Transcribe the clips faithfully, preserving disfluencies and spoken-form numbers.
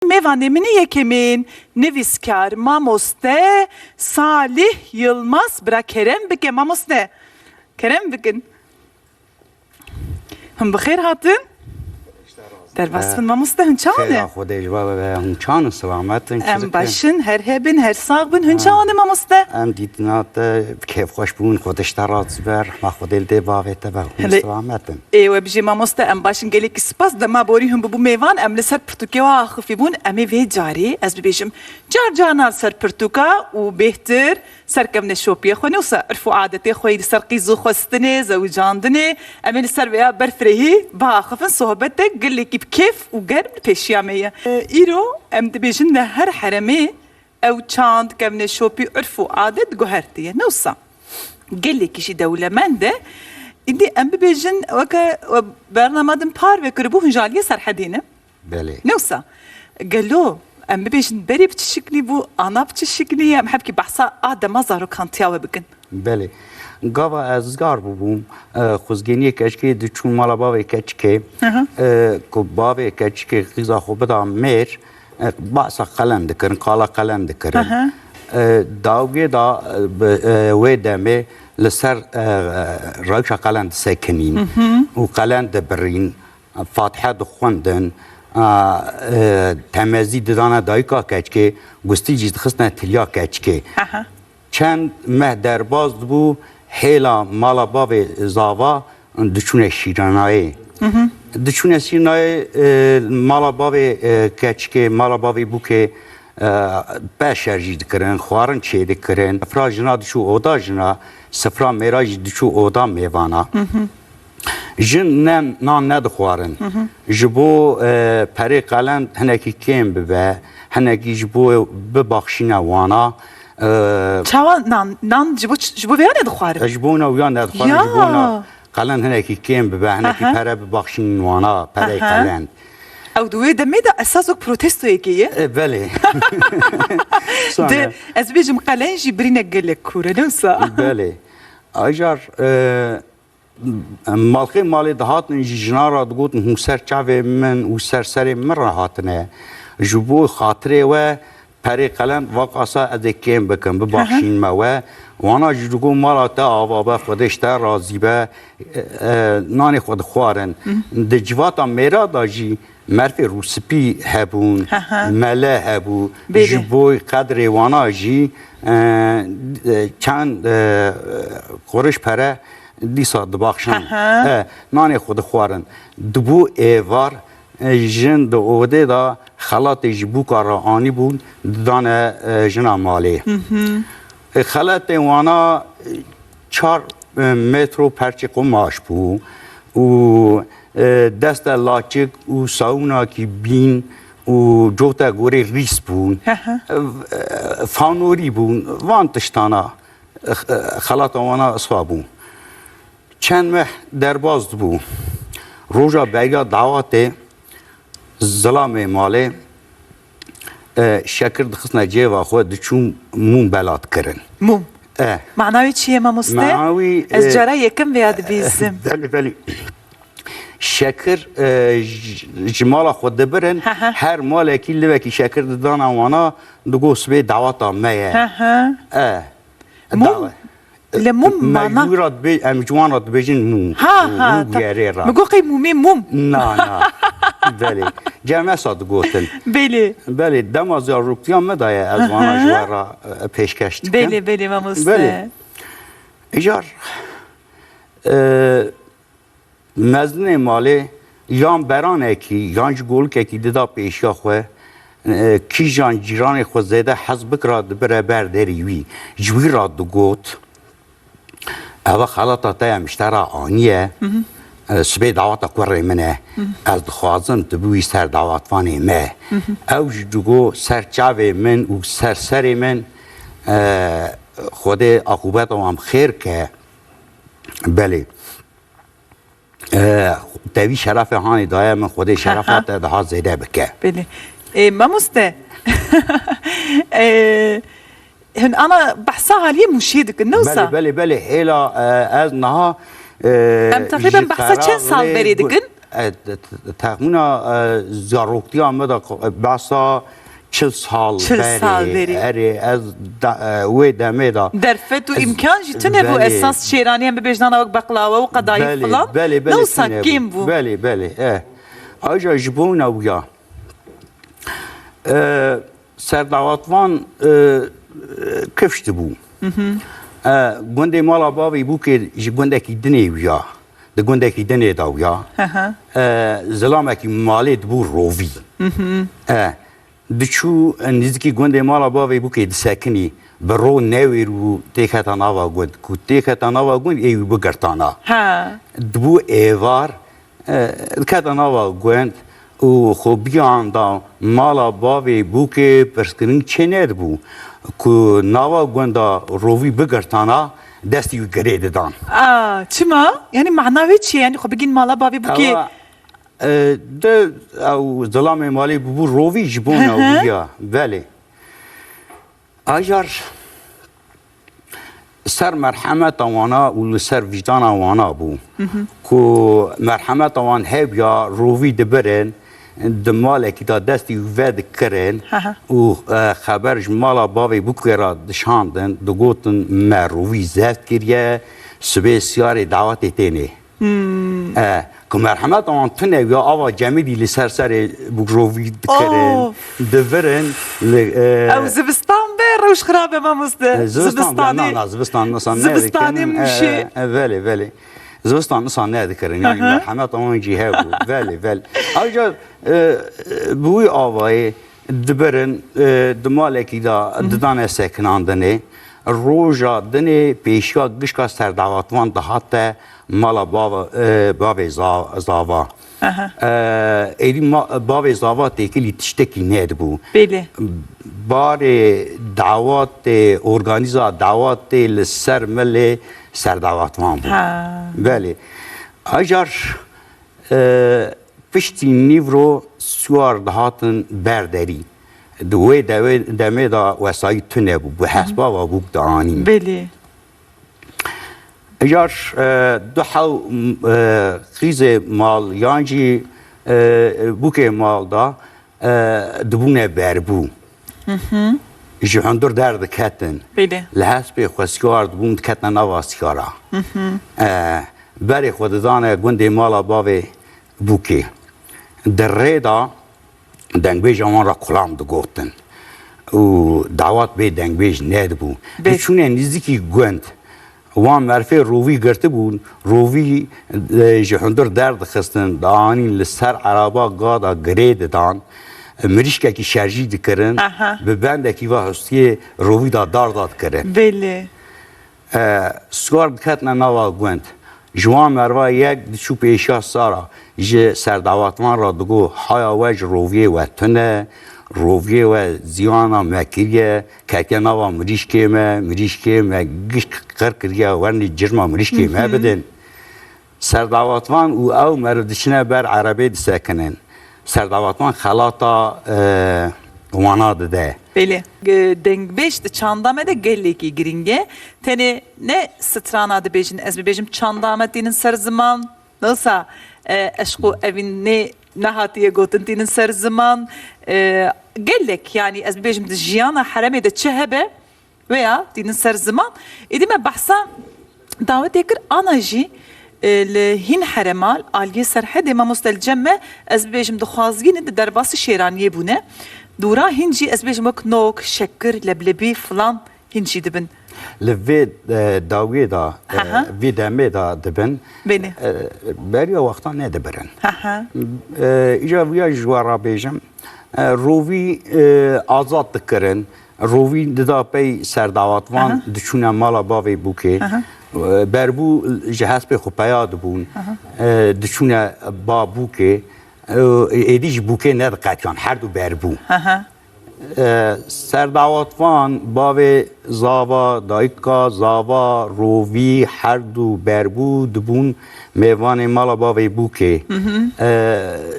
Mêvanê min ê yekemîn, nivîskar, mamoste Salih Yilmaz. Bira kerem bike, mamoste. Kerem bikin. Hûn bi xêr hatin. Derbas bin mamoste, hûn çawan e? Xêra Xwedê ji we be, hûn çawan in, silamet in, çi dikin? Em baş in, her hebin, her sax bin. Hûn çawan e mamoste? Em dîtina te kêfxweş bûn, Xwedê ji te razî be, rehma Xwedê li dê bavê te be, hûn silamet in. Ê we bijî mamoste, em baş in, gelekî spas. Dema borî hûn bibû mêvan, em li ser pirtûkê we axifî bûn. Em ê vê carê, ez bibêjim, car carna li ser pirtûka û bêhtir ser kevneşopiyê xwe, ne wisa, irf û adetê xwe yî li ser qîz û xwestinê, zewicandinê, em ê li ser vêya berfirehî biaxifin, sohbetek gelekî bi kêf û germ li pêşiya me ye. E, îro em dibêjin di her heremê ew çand, kevneşopî, irf û adet guhertiye, ne wisa. Gelekî jî dewlemend e. Îdî em bibêjin, weke we bernama din parve kiribû, hûn ji aliyê Serhedê ne? Belê. Ne wisa? Gelo, em bibêjin berê bi çi şiklî bû, ana bi çi şiklî ye, em hebkî behsa a dema zarokantiya we bikin. Belê. Gava ez zgar bûbûm, e, xwezgêniyê keçikê diçûn mala bavê keçikê, Aha. e, ku bavê keçikê qîza xwe bida mêr, e, behsa qelen dikirin, qala qelen dikirin. Aha. E, dawiyê da, e, bi, e, wê demê li ser, e, e, rewşa qelen disekinîn û qelen dibirîn. Fatiha dixwendin, a, e, temezî didane dayika keçikê, gustî jî dixistine tiliya keçikê. Aha. Çend meh derbas dibû, hêla mala bavê zava diçûne şîranayê. Diçûne şîranayê, e, mala bavê, e, keçikê, mala bavê bûkê, e, beşer jî dikirin, xwarin çê dikirin. Sifra jina diçû oda jina, sifra mêra jî diçû oda mêvana. Jin ne, nan nedixwarin. Ji bo, e, perê qelen hinekî kêm bibe, hinekî ji bo bibaxşîne wana, e, Çawa nan, nan ji bo ç-, ji bo vêya nedixwarin? E, ji bo wina wiya nedixwarin, ji bo wina Ya. qelen hinekî kêm bibe, hinekî Aha. pere bibaxşînin wana, perê Aha. qelen. Ew di wê demê de esas wek protestoyekê ye. E, belê. Sane. De, ez bêjim qelen jî birînek gelek kûr e, ne wisa? Belê. Acar, e, Malxê malê dihatin jî jina re digotin, hûn ser çavê min û ser serê min re hatine. Ji bo xatirê we perê qelen vaqasa ez ê kêm bikim, bibaxşînme we. Wana jî digot, mala te ava be, Xwedê ji te razî be, e, e, nanê xwe dixwarin. Di civata mêra de jî merfê rûspî hebûn, Aha. mele hebû. Belê. Ji bo qedrê wana jî, e, e, çend, e, quriş pere dîsa dibaxşan. Aha. E, nanê xwe dixwarin. Dibû êvar, e, jin di odê de xelatê ji bûka re anîbûn, didane, e, jina malê. E, xelatê wana, e, çar, e, metro perçê qumaş bû û, e, deste laçik û sawûnakî bîn û cote gorê rîs bûn. Aha. E, e, fanorî bûn. Van tiştana. Xelata wana isfa bû. Çend meh derbas dibû. Roja beriya dawatê zilamê malê, e, şekir dixistine cêva xwe, diçûn mûm belat kirin. Mûm. E. Mana wî çi ye, mamoste? Mana wî, Ez e, cara yekem vêya dibîsim. Belê, belê. Şekir, e, ji, ji mala xwe dibirin, Hı hı. her malekî livekî şekir didana wana, digot, sibê dawata me ye. Hı hı. E. Mûm? Dawe-, Lê mûm me mana? Ji wî re dibê-, em ji wan re dibêjin mûm. Ha, Mû-, ha, mû ta-, biyerê re. Mi got qey mûmê mûm. Na, na. Belê. Cem Esa digotin. Belê. Belê, dema zaroktiya me de ye, ez Hı wana hı. ji we re, e, pêşkeş dikim. Belê, belê, mamoste. Belê. Îcar, e, Mezinê malê yan beranekî yan jî golikekî dida pêşiya xwe, e, kîjan cîranê xwe zêde hez bikira dibire ber derî wî. Ji wî re digot, eva xelata te ye, min ji te re aniye, Hı hı. e, sibê dawata kurê min e. Hı hı. Ez dixwazim tu bibî ser dawatvanê me. Hı hı. Ew jî digot ser çavê min û ser serê min, e, Xwedê aqûbeta wan bi xêr ke. Belê. E, te vî şerefê hanê daye min, Xwedê şerefa Aha. te daha zêde bike. Belê. E, mamoste. E, hin ana behsa aliyê Mûşê dikin, ne wisa? Belê, belê, belê. Hêla, e, ez niha, e, Em teqrîben ji behsa çend sal qeraxê berê gu-, dikin? E, te-, te-, texmîna, e, zaroktiya me de, e, behsa çil sal Çil berê, sal berê. Erê, ez da, e, wê demê de Derfet û ez îmkan jî tune bû, belê. Esas şêranî em bibêjin ana wek beqlawe û qedayîf Belê, filan. Belê, belê, Ne wisa tune bû. Kêm bû. Belê, belê, e. Ayrıca ji bona wiya, e, Serdawatvan, e, e, kifş dibû. E, gundê mala bavê Bûkê ji gundekî dinê wiya. Di gundekî dinê de wiya. Hı hı. E, zilamekî malê dibû rovî. E, diçû nêzîkî gundê mala bavê Bûkê disekinî. Bi ro newêr û têketa nava gund. Ku têketa nava gund ê wî bigirtana. Ha. Dibû êvar, e, diketa nava gund û xwe biyanda mala bavê Bûkê, pirsgirîng çê nedibû. Ku nava gunda rovî bigirtana, destî wî girê didan. A, çima? Yanî mana wê çi ye? Yanî xwe bigîn mala bavê Bûkê. Ewa, e, de ew zilamê malê bûbû rovî ji bona Hı hı. wî ya. Belê. Acar ser merhemeta wana û li ser vîcdana wana bû. Hı hı. Ku merhemeta wan hebya rovî dibirin, di malekî de destî wî vedikirin Hı hı. û, e, xeber ji mala bavê Bûkê re dişandin, digotin, me rovî zeft kiriye, sibê siyarê dawetê tênê. Hmm. E, ku merhemet wan tune ya ava cemidî li ser serê bûk rovî dikirin, Of. Divirin, li, e, Ew zivistan be, rewş xirab e, mamoste. E, zivistan be, Zivistanê. Na, na, zivistan nisan Zivistanê nedikirin. E, mûşê. E, belê, belê. Zivistan nisan nedikirin, yani Aha. merhemet wan jî hebû. Belê, belê. Ayrıca, e, e, bi wî avayê dibirin, e, di malekî de Hı hı. didane sekinandinê. Roja dinê pêşiya gişka serdawatvan dihate mala bava-, e, bavê za-, zava. Aha. E, êdî ma-, bavê zava têkilî tiştekî nedibû. Belê. Barê dawatê, organîza dawatê li ser milê serdawatvan bû. Ha. Belê. Acar, e, piştî nîvro siyar dihatin ber derî. Di wê dewê-, demê de wesayî tune bû. Bi hesba ve bûk dianîn. Belê. Jar, e, du hew, m, e, qîzê mal yan jî, e, bûkê mal de, e, dibûne berbû. Hı hı. Ji hundir derdiketin. Belê. Li hespê xwe siyar dibûn, diketine nava siyara. Hı hı. E, berê xwe didane gundê mala bavê bûkê. Di rê de dengbêja wan re kulam digotin û dawat bê dengbêj nedibû. Bê- Diçûne nîzikî gund. Wan merfê rovî girtibûn, rovî, e, ji hundir derdixistin, dianîn li ser eraba ga de girê didan, mirîşkekî şerjî dikirin, Aha. bi bendekî ve hustiyê rovî de darda dikirin. Belê. E, siyar diketine nava gund. Ji wan merva yek diçû pêşiya sara, ji serdawatvan re digo, haya we ji roviyê we tune, roviyê we ziyana me kiriye, ketiye nava mirîşkê me, mirîşkê me gişk qir kiriye, wernî cirma mirîşkê me Hı hı. bidin. Serdawatvan û ew meriv diçine ber erebê disekinin. Serdawatvan xelata, e, wana dide. Belê. E, dengbêj di çanda me de gelekî girîng e. Tenê ne strana dibêjin, ez bibêjim çanda me tînin ser ziman. Wisa, e, eşq û evînê nehatiye gotin tînin ser ziman. E, gelek, yanî ez bibêjim di jiyana heremê de çi hebe, Veya tînin ser ziman. Êdî me behsa dawetê kir, ana jî, e, li hîn herema, aliyê Serhedê, mamoste li cem me, ez bibêjim dixwazgî ne, di derbasî şêraniyê bûne. Dûra hîn jî ez bêjim wek nok, şekir, leblebî, filan hîn jî dibin. Li vê, e, dawiyê de, e, Aha. vê demê de dibin. Bêne. E, beriya wexta nedibirin. Aha. E, îca viya ji we re bêjim, e, rovî, e, azad dikirin. Rovî dida pey serdawatvan, Aha. diçûne mala bavê bûkê. Aha. E, berbû ji hespê xwe peya dibûn. Aha. E, diçûne ba bûkê. E, êdî ji bûkê nediqetiyan, her du berbû. Aha. E, serdawatvan, bavê zava, dayika zava, rovî, her du berbû dibûn mêvanê mala bavê bûkê. Hı hı. E,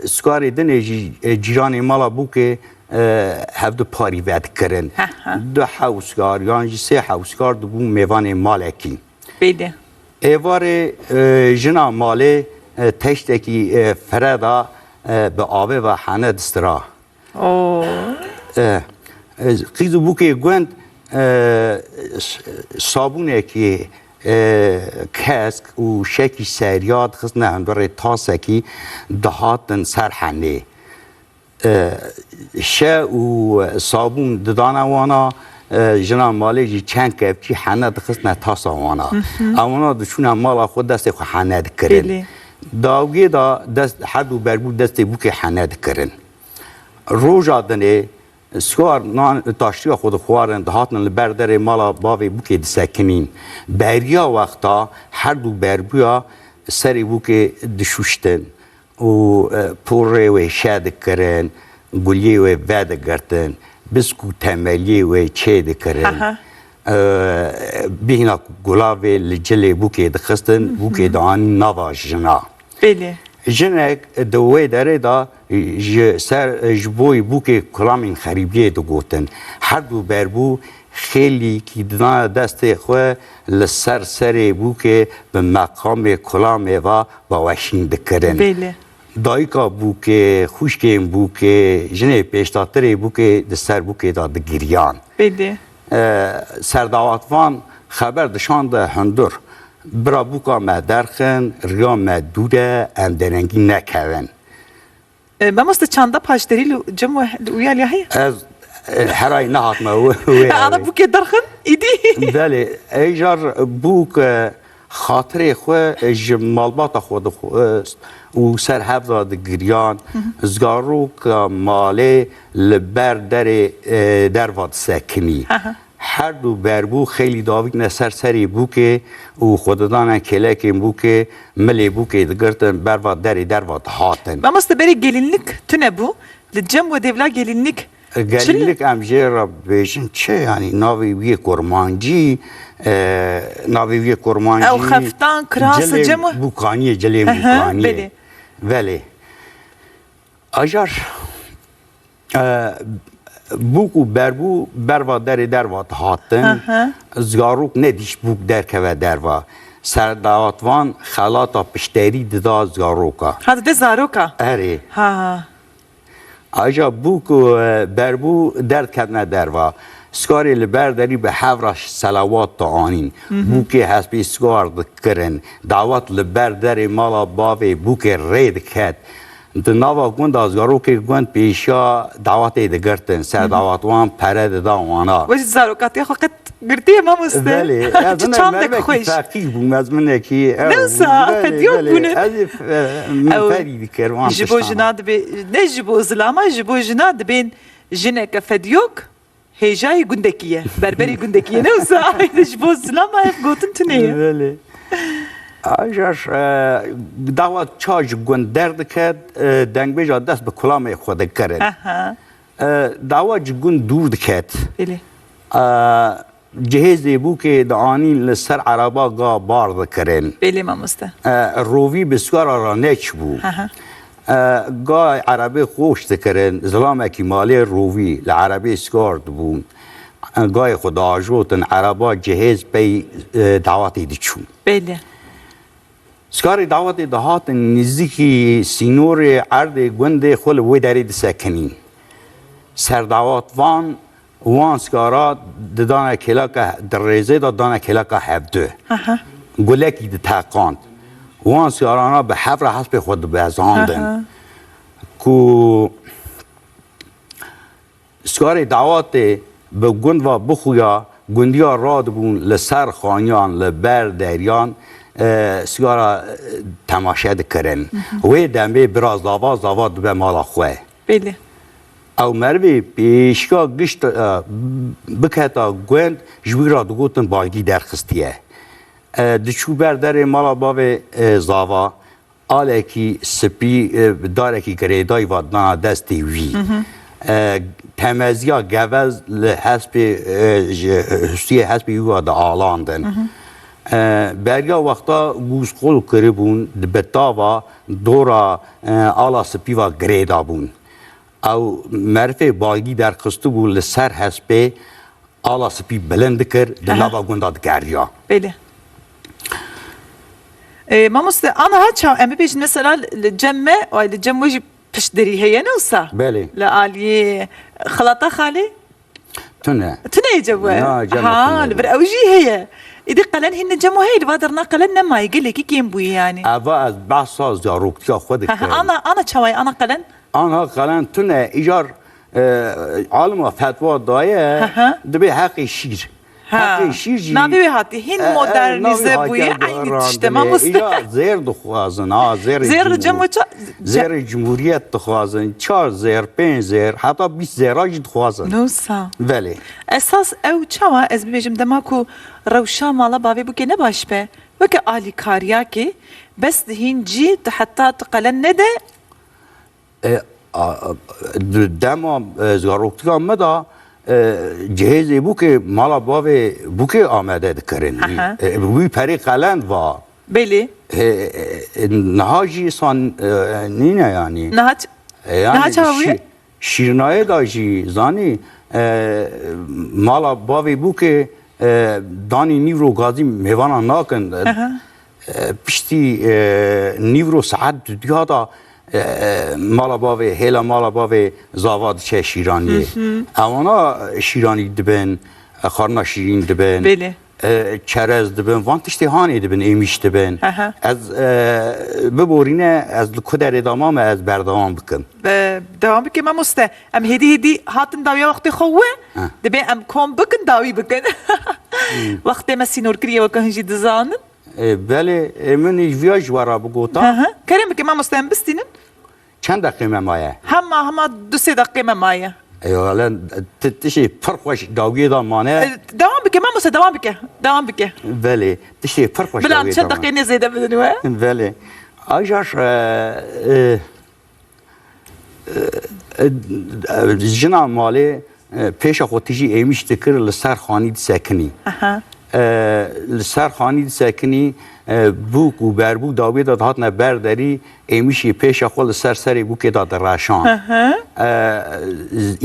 sikarê dinê jî, e, cîranê mala bûkê, e, hevdu parî vedikirin. He, he. Du hewskar yan jî sê hewskar dibûn mêvanê malekî. Bêde. Êvarê, e, jina malê, e, teştekî, e, fire da, e, bi avê ve hene distira. Oo. E, e, qîz û bûkê gund, e, s-, sabûnekî, e, kesk û şekî seriya dixistine hundirê tasekî dihatin ser henê. E, şe û sabûn didane wana, e, jina malê jî çend kevçî hene dixistine tasa wana. Ewana diçûne mala xwe destê xwe hene dikirin. Belê. Dawiyê de dest, her du berbû destê bûkê hene dikirin. Roja dinê siwar nan taştiya xwe dixwarin, dihatin li ber derê mala bavê bûkê disekinîn. Beriya wexta her du berbûya serê bûkê dişuştin û, e, porê wê şe dikirin, guliyê wê vedigirtin, bisk û temeliyê wê çê dikirin. Aha. E, bîhna gulavê li cilê bûkê dixistin, bûkê dianîn nava jina. Belê. Jinek di wê derê de ji ser, ji bo bûkê kulamên xerîbiyê digotin. Her du berbû xêlîkî didane destê xwe li ser serê bûkê bi meqamê kulamê ve baweşîn dikirin. Belê. Dayika bûkê, xwişkên bûkê, jinê pêşdatirê bûkê di ser bûkê de digiriyan. Belê. E, serdawatvan xeber dişande hundir. Bira bûka me derxin, riya me dûr e, em derengî nekevin. E, mamoste çanda paşderî li cem we li uya liya heye? Ez, e, herayî nehatime wê, wê Ana evê. Bûkê derxin, îdî. Belê, êcar bûk, e, xatirê xwe, e, ji malbata xwe dixwest û ser hev de digiriyan, Hı hı. Zigaroka malê li ber derê, e, derva disekinî. Hı hı. Her du berbû xêlî davîtine ser serê bûkê û xwe didane kêlekên bûkê, milê bûkê digirtin, berva derê derva dihatin. Mamoste berê gelînlik tune bû. Li cem we dêvla gelînlik çi li Gelînlik em jê re bêjin çi? Yanî navê wî yê kurmancî, e, navê wî yê kurmancî Ew xeftan, kiras, cilê cem we? Bûkaniyê, cilê Hı hı, bûkaniyê. Belê. Belê. Ajar, e, bûk û berbû berva derê derva dihatin. Hı hı. Zigarok nedîş bûk derkeve derva. Serdawatvan xelata pişterî dida zigaroka. Ha, dide zaroka. Erê. Ha, ha. Aja bûk û, e, berbû derdketine derva. Sikarê li ber derî bi hevra selawat dianîn. Hı hı. Bûkê hespê sikar dikirin. Dawat li ber derê mala bavê bûkê rê diket. Di nava gunda zarokê gund pêşiya dawatê digirtin. Ser Hı hı. dawat wan pere dida wana. Wê ji zarokatiya xwe qet girtiye mamoste? Belê, ez Çi hinek çandek merivekî xweş. Feqîr bûm, ez minekî, ew, Ne wisa, belê, fediyok belê, bûne. Ez ê f-, e, min Ew, ferî dikir wan ji bo tiştan. Jina dibe, ne ji bo zilama, ji bo jina dibên jineke fediyok. Hêjayî gundekî ye, berberî gundekî ye, ne wisa? Ji bo zilama ev gotin tune ye. Belê. Ajar, e, dawa ça ji gund derdiket, e, dengbêja dest bi kulamê xwe dikirin. Aha. E, dawa ji gund dûr diket. Belê. E, cihêzê bûkê dianîn li ser ereba ga bar dikirin. Belê mamoste. E, rovî bi sigara re neçbû. Aha. E, gay erebê xweş dikirin, zilamekî malê rovî li erebê sikar dibûn. E, gayê xwe diajotin, ereba cihêz pey, e, dawatê diçûn. Belê. Sikarê dawatê dihatin nêzîkî sînorê erdê gundê xwe li wê derê disekinîn. Serdawatvan Wan sigara didane kêleka, di rêzê de dane kêleka hevdu. Aha. Gulekî diteqand. Wan sigarana bi hevra hespê xwe dibezandin. Aha. Ku sigarê dawatê bi gund ve bixuya, gundiya radibûn li ser xaniyan, li ber deriyan, e, sigara, e, temaşe dikirin. Hı hı. Wê demê bira zava, zava dibe mala xwe. Belê. Ew merivê pêşiya gişt, e, biketa gund, ji wî re digotin balgî derxistiye. E, diçû ber derê mala bavê, e, zava, alekî spî, e, bi darekî girêdayî ve dana destê wî. Hı hı. E, temeziya gevez li hespê, e, ji hustiyê hespê wî ve dialandin. Hı hı. E, beriya wexta gûzqol kiribûn, di bi tava dora, e, ala spî ve girêdabûn. Ew merivê balgî derxistibû li ser hespê, ala spî bilind dikir, di Aha. nava gunda digeriya. Belê. E, mamoste, ana ha çawa em bibêjin mesela li cem me, ay li cem we jî piştderî heye ne wisa? Belê. Li aliyê xelata xalê? Tune. Tune ye cem we? Na, cem me Ha, tune li ye. vir ew jî heye. Îdî qelen hîn li cem we heye, li va derna qelen nemaye, gelekî kêm bûye yanî. Eva ez behsa zaroktiya xwe Ha, ha, dikim. ana, ana çawa ye, ana qelen? Anha qelen tune, îcar, e, alima fetwa daye, Hı hı. dibê heqê şîr. Ha. Heqê şîr jî, Navê wê hatî, hîn e, e, modernîze navê bûye, hatiye eynî tişt e, guherandinê. mamoste. Îcar zêr dixwazin, ha, zêrê Zêr li cem cumhur-, we ça-, zêrê cumhuriyet dixwazin, çar zêr, pênc zêr, heta bîst zêra jî dixwazin. Nusa. Belê. Esas ew çawa, ez bibêjim, dema ku rewşa mala bavê bûkê ne baş be, weke alîkariyakê, bes dihîn cî, tu heta tu qelen nede, E, a, a, di dema, e, zaroktiya me de, e, cihêzê bûkê mala bavê bûkê amade dikirin. Aha. E, wî perê qelen va. Belê. E, e, e, niha jî san, e, nîne yanî. Niha ç-, E, yanî niha çawa şî-, wî? Şîrnayê de jî zanî, e, mala bavê bûkê, e, danî nîvro gazî mêvana nakin. Aha. E, piştî, e, nîvro saet dudiya da, e, e, mala bavê, hêla mala bavê zava diçe şîraniyê. Hı hı. Ewana şîranî dibin, e, xarina şîrîn dibin, Belê. e, çerez dibin, van tiştê hanê dibin, êmîş dibin. Aha. Ez, e, biborîne, ez li ku derê de mame, ez berdewam bikim. E, dewam bike mamoste. Em hêdî hêdî hatin dawiya wextê xwe we, Ha. dibê em kom bikin, dawî bikin. Hmm. Wextê me sînorkirî ye, weke hûn jî dizanin. E, belê, e, min î viya ji we re bigota. Hı hı. Kerem bike, mamoste, em bistînin. Çend deqê me maye? Hema, hema du sê deqê me maye. Eyvallah, ti-, tiştê pir xweş dawiyê de mane. E, dewam bike, mamoste, dewam bike. Dewam bike. Belê, tiştê pir xweş Bila dawiyê çend de mane. Deqê ne zêde bidin we? Belê. Ajar, e, e, E, e, jina malê, e, pêşa xwe tijî êmîş dikir, li ser xanî disekinî. Aha. E, li ser xanî disekinî, e, bûk û berbûk dawiyê de dihatine ber derî, êmîşî pêşa xwe li ser serê bûkê de direşan. Aha. E,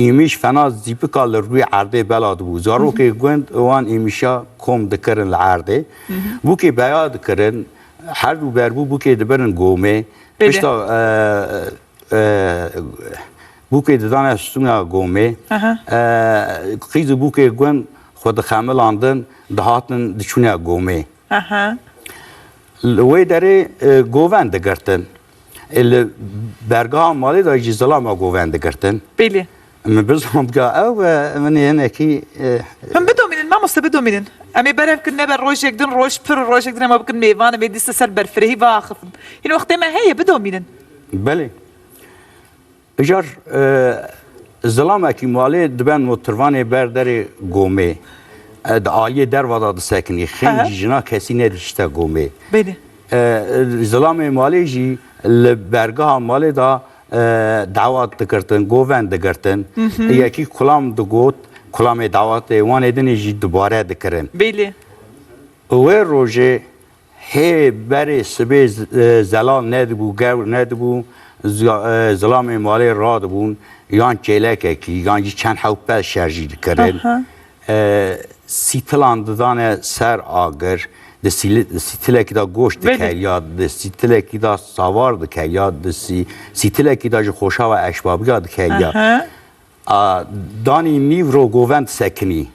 êmîş fena zîpika li rûyê erdê bela dibû. Zarokê gund wan êmîşa kom dikirin li erdê. Hı hı. Bûkê beya dikirin, her du berbû bûkê dibirin gomê. Belê. Pişta, e, e, bûkê didane stûna gomê. Aha. E, qîz û bûkê gund xwe dixemilandin, dihatin diçûne gomê. Aha. Li wê derê, e, govend digirtin. E, li bergeha malê de jî zilama govend digirtin. Belê. Min bizan bika ew, e, min ê hinekî, e, Him bidomînin, mamoste, bidomînin. Em ê berev kin nebe rojek din, roj pir û rojek din em ê bikin mêvan, em ê dîsa ser berfirehî biaxifin. Hîn wextê me heye, bidomînin. Belê. Îcar, e, zilamekî malê dibe notirvanê ber derê gomê. E, di aliyê derva de disekinî. Xêncî Aha. jina kesî nedihişte gomê. Belê. E, zilamê malê jî li bergeha malê de, e, dawat digirtin, govend digirtin. Hı hı. Yekî kulam digot, kulamê dawatê, wanê dinê jî dubare dikirin. Belê. Wê rojê hê berê sibê z-, e, zelal nedibû, gewr nedibû, ziya-, e, zilamê malê radibûn, yan çêlekekî, yan jî çend hewpel şer jî dikirin. Aha. E, sîtilan didane ser agir, di sîli-, sîtilekî de goşt Belê. dikeriya, di sîtilekî de savar dikeriya, di sî-, sîtilekî de ji xoşava eşbabiya dikeriya. Aha. A, danî nîvro govend sekinî.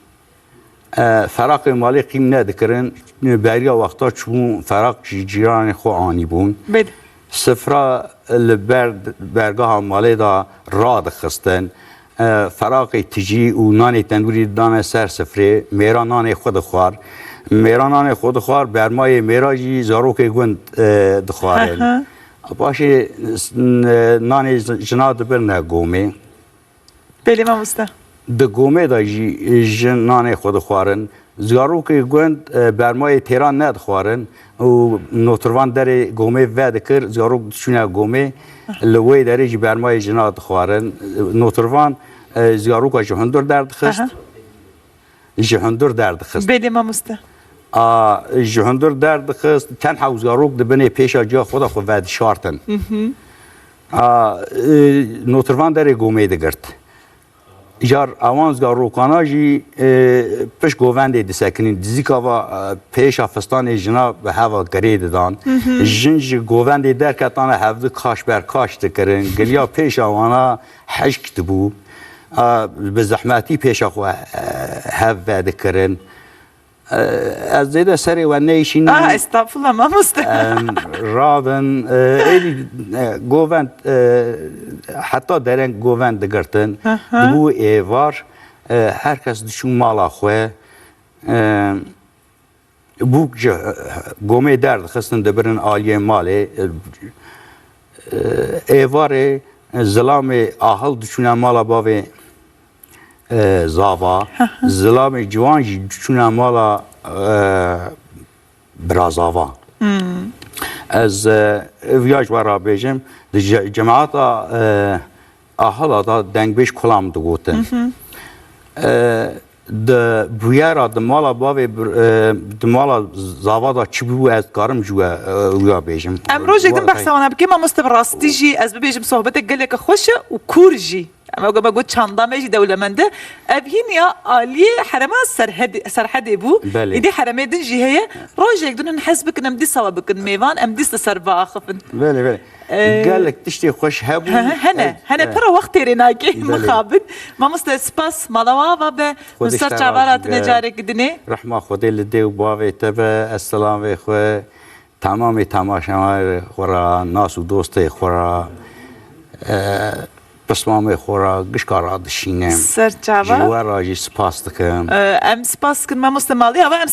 E, feraqê malê qîm nedikirin. Beriya wexta çûbûn feraq ji cîranê xwe anîbûn. Belê. Sifra li ber bergeha malê de radixistin. E, feraqê tijî û nanê tendûrî didane ser sifrê. Mêra nanê xwe dixwar. Mêra nanê xwe dixwar, bermayê mêra jî zarokê gund, e, dixwarin. Aha. Paşê s-, n-, nanê zi-, jina dibirne gomê. Belê mamoste. Di gomê de jî, e, jin nanê xwe dixwarin. Zarokê gund, e, bermayê têran nedixwarin û notirvan derê gomê vedikir, zarok diçûne gomê, li wê derê jî bermayê jina dixwarin. Notirvan, e, zaroka ji hundir derdixist. Aha. Ji hundir derdixist. Belê mamoste. A, ji hundir derdixist, tenha û zarok di binê pêşa ciya xwe de xwe vedişartin. Hı hı. A, e, notirvan derê gomê digirt. Car ewan zga rokana jî, e, pişt govendê disekinîn. Dizîka va, e, pêşa fistanê jina bi heva girê didan. Jin ji govendê derketana hevdi kaş ber kaş dikirin. Giliya pêşa wana hişk dibû. A, bi zehmetî pêşa xwe, e, hev vedikirin. E, ez zêde serê we neyşînim. Ah, estağfurullah, mamoste. Em, radin, e, êdî, e, govend, e, heta dereng govend digirtin. Hı hı. Dibû êvar, e, her kes diçû mala xwe. E, bûk ji, e, gomê derdixistin, dibirin aliyê malê. E, e, êvarê, e, zilamê ahil diçûne mala bavê, e, zava. Zilamê ciwan jî diçûne mala, e, birazava. Ez, e, viya ji we re bêjim, di ce-, cemaata, e, ahila de dengbêj kulam digotin. E, di bûyera di mala bavê bir-, e, di mala zava de çi bû, ez dikarim ji we, e, wiya bêjim. Em rojek din Wa-, behsa wana bikin, mamoste, bi rastî jî ez bibêjim sohbetek geleke xweş e û kûr jî. Em got, me got çanda me jî dewlemend e. Ev hîn ya aliyê herema Serhedê, Serhedê bû. Belê. Îdî heremê din jî heye. Rojek din hûn hez bikin, em dîsa we bikin mêvan, em dîsa ser biaxifin. Belê, belê. Ee, Gelek tiştê xweş hebû. He, he, hene, Ez, hene, e, pira wext têrê nake, Belê. mixabin. Mamoste, spas, mala we ava be. Xwedê Hûn ser çava hatine careke dinê. Rehma Xwedê li dê û bavê te be, ez silavê xwe temamê temaşevanê xwe re, nas û dostê xwe re, e, pismamê xwe re, gişka re dişînim. Ser çava. Ji we re jî spas dikim. E, em spas dikin, mamoste, malî ava, em